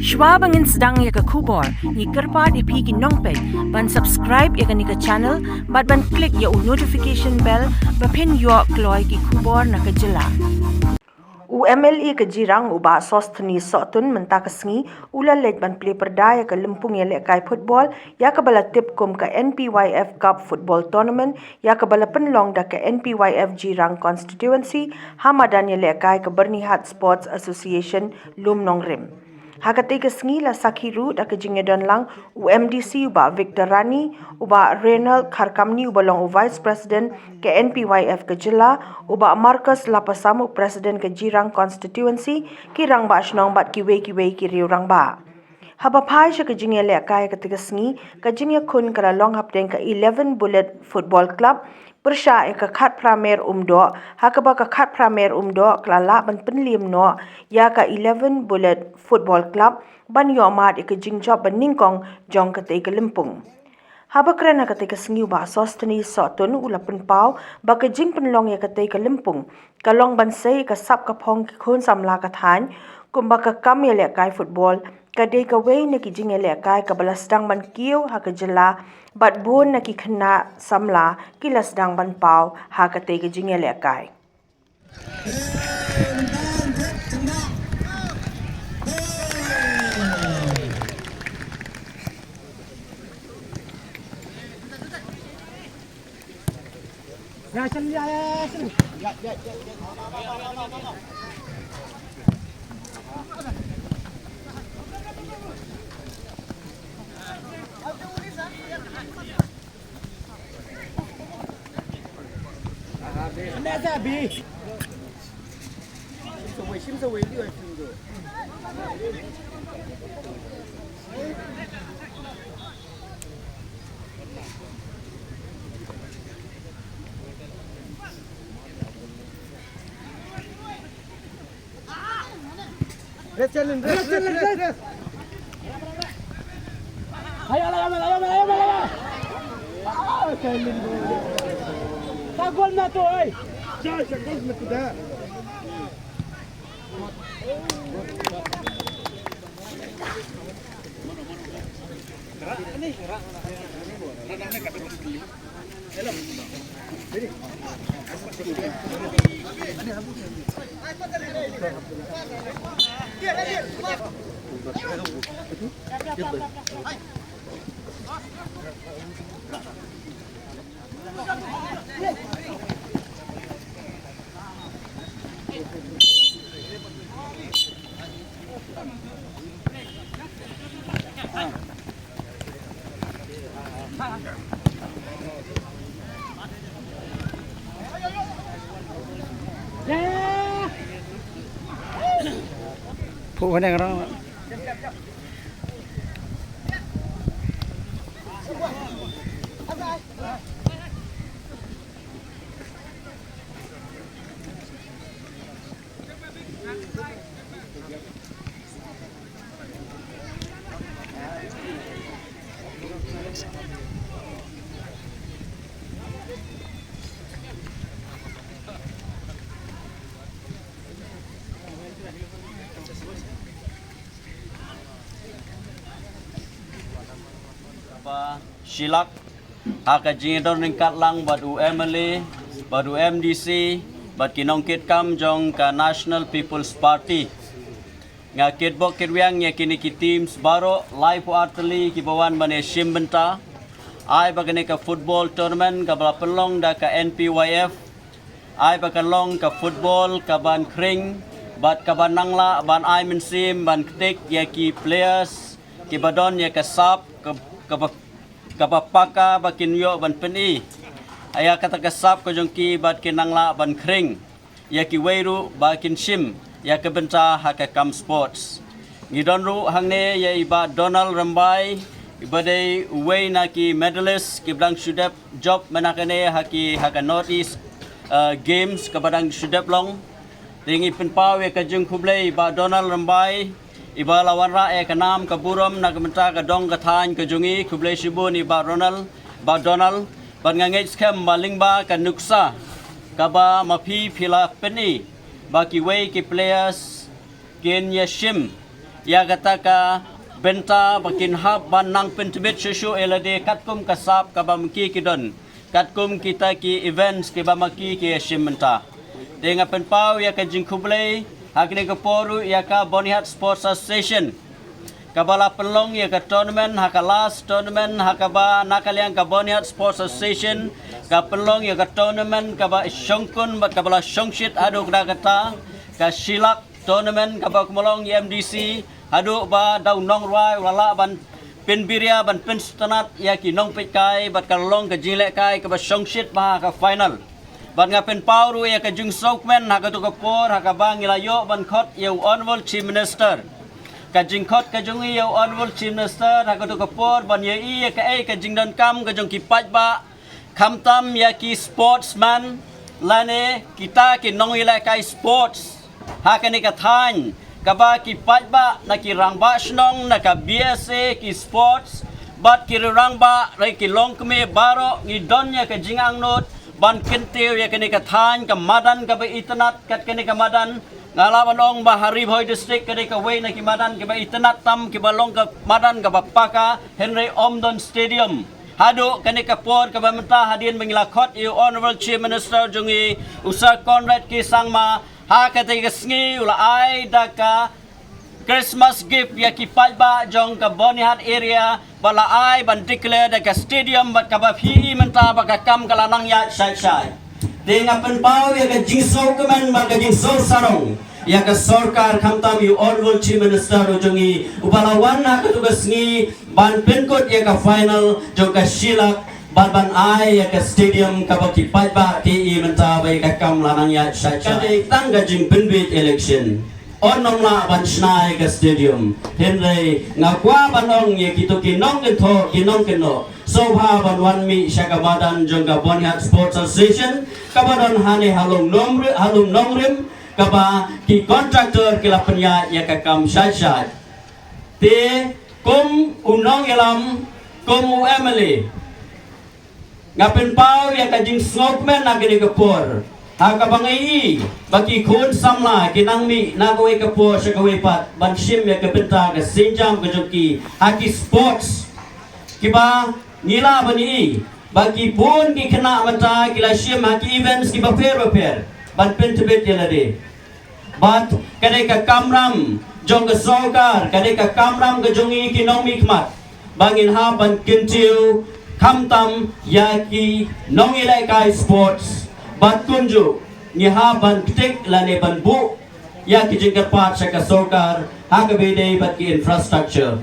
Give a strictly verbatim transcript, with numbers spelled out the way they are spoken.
Shwa ba ngin sdang ïa ka khubor, ngi kyrpad ïa phi ki nongpeit ban subscribe ïa kane ka channel bad ban click ïa u notification bell ba phin ïoh kloi ki khubor na ka jylla. U M L A ka Jirang u Bah Sosthenes Sohtun mynta ka sngi u la leit ban plie pyrda ïa ka lympung ïalehkai football ïa kaba la tip kum ka N P Y F Cup Football Tournament ïa kaba la pynlong da ka N P Y F Jirang Constituency ha madan ïalehkai ka Byrnihat Sports Association Lumnongrim. Ha katei ka sngi la sakhi ruh da ka jingïadon lang u M D C u Bah Victor Rani, u Bah Reynald Kharkamni uba long u Vice President ka N P Y F ka jylla, u Bah Marcus Lapasam u President ka Jirang Constituency, ki rangbah shnong bad kiwei kiwei ki riew rangbah. Haba phai sha ka jingïalehkai katei ka sngi, ka jingïakhun ka la long hapdeng ka Eleven Bullet Football Club pyrshah ïa ka Khatphra Mer Umdoh, ha kaba ka Khatphra Mer Umdoh ka la lah ban pynliem noh ïa ka Eleven Bullet Football Club ban ïoh mad ïa ka jingjop ba nyngkong jong katei ka lympung. Haba kren ha katei ka sngi u Bah Sosthenes Sohtun u la pynpaw ba ka jingpynlong ïa katei ka lympung ka long ban sei ïa ka sap ka phong ki khun samla ka thaiñ, kumba ka kam ïalehkai football ka dei kawei na ki jingïalehkai kaba la sdang ban kiew ha ka jylla bad bun na ki khynnah samla ki la sdang ban paw ha katei ka jingïalehkai. Rest, Chalin, rest, rest, rest, rest. Ayo, ayo, ayo, ayo, ayo, ayo. Ah, Chalin. Sa gol na tu, oi. Sa, sa gol na tu dah. Ba shilak ha ka jingïadon ryngkat lang bad u M L A, bad u M D C, bad ki nongkitkam jong ka National People's Party. Nga kitbok kitwiang ïa kine ki teams baroh, laiphew ar tylli kiba wan ban ïashim bynta. Ai ba kane ka football tournament kaba la pynlong da ka N P Y F, ai ba kan long ka football kaban khring bad kaban nang lah ban ai mynsiem ban ktik ïa ki players kiba don ïa ka sap ka, kaba, kaba paka ba kin ïoh ban pyni ïa kata ka sap ka jong ki bad kin nang lah ban khring ïa kiwei ruh ba kin shim ïa ka bynta ha ka kam sports. Ngi don ruh hangne ïa i Bah Donald Rymbai, iba dei uwei na ki medalist kiba dang shu dep jop mynta kane ha ki, ha ka North East, uh, Games kaba dang shu dep long. Te ngi pynpaw ïa ka jingkhublei Bah Donald Rymbai, iba la wanrah ïa ka nam ka burom na ka bynta ka dong ka thaiñ ka jong ngi. Khublei shibun i Bah Ronald, Bah Donald. Bad nga ngeit skhem ba lyngba ka nuksa kaba ma phi phi la pyni ba kiwei ki players kin ïashim ïa kata ka bynta ba kin hap ban nang pyntbit shuh shuh ïa lade katkum ka sap kaba ma ki ki don, katkum kita ki events kiba ma ki ki ïa shim bynta. Te nga pynpaw ïa ka jingkhublei ha kane ka por ruh ïa ka Bonihat Sports Association kaba la pynlong ïa ka tournament, ha ka last tournament ha kaba na ka liang ka Bonihat Sports Association ka pynlong ïa ka tournament kaba shongkun bad kaba la shongshit haduh katta katta, ka Shilak tournament kaba kumlong ïa M D C, haduh ba da u nongrwai u la lah ban pynbiria ban pynsngewtynnat ïa ki nongpeitkai bad ka long ka jinglehkai kaba shongshit bha ha ka final. Bad nga pynpaw ruh ïa ka jingsngewkmen ha katu ka por ha kaba ngi la ïoh ban khot ïa u Honorable Chief Minister. Ka jingkhot ka jong i ïa u Honorable Chief Minister ha katu ka por ban ïohi ïa kaei ka jingdonkam ka jong ki paidbah, khamtam ïa ki sportsman lane kita ki nongïalehkai sports ha kane ka thaiñ, kaba ki paidbah na ki rangbah shnong na ka B S A ki sports bad ki rangbah re ki longkmie baroh ngi don ïa ka jingangnud ban kyntiew ïa kane ka thaiñ ka madan kaba itynnat kat kane ka madan. Nga lah ban ong ba ha Ri Bhoi District ka dei kawei na ki madan kiba itynnat tam kiba long ka madan kaba paka, hynrei ym don stadium. Haduh kane ka por kaba mynta hadien ba ngi la khot ïa u Honorable Chief Minister jong i u Sir Conrad K Sangma, ha kata ka sngi u la ai da ka Christmas gift ïa ki paidbah jong ka Bonihat area ba la ai ban declare da ka stadium bad kaba phi i mynta ba ka kam ka la nang ïaid shai shai. Te nga pynpaw ïa ka jingsngewkmen bad ka jingsngewsarong ïa ka sorkar khamtam ïa u Honorable Chief Minister u jong i uba la wan ha katu ka sngi ban pynkut ïa ka final jong ka Shilak bad ban ai ïa ka stadium kaba ki paidbah ki i mynta ba ïa ka kam la nang ïaid shai shai. Ka dei tang ka jingpynbeit election. Yn ym lah ban shna ïa ka stadium. Hynrei nga kwah ban ong ïa kito ki nongkynthoh ki nongkynnoh, sngewbha ban wan mih sha ka madan jong ka Bonihat Sports Association kaba don hangne ha Lum Nongri-, ha Lum Nongrim, kaba ki contractor ki la pynïaid ïa ka kam shai shai. Te kum u nongïalam, kum u M L A, nga pynpaw ïa ka jingsngewkmen ha kane ka por ha kaba nga i ba ki khun samla ki nang mih na kawei ka por sha kawei pat ban shim ïa ka bynta ka sienjam ka jong ki ha ki sports kiba ngi lah ban i ba ki bun ki khynnah mynta ki la shim ha ki events kiba pher ba pher ban pyntbit ïa lade. Bad ka dei ka kamram jong ka sorkar, ka dei ka kamram ka jong ngi ki nongmihkhmat ba ngin hap ban kyntiew khamtam ïa ki nongïalehkai sports bad kumjuh ngi hap ban ktik lane ban buh ïa ki jingkyrpad sha ka sorkar ha kaba ïadei bad ki infrastructure.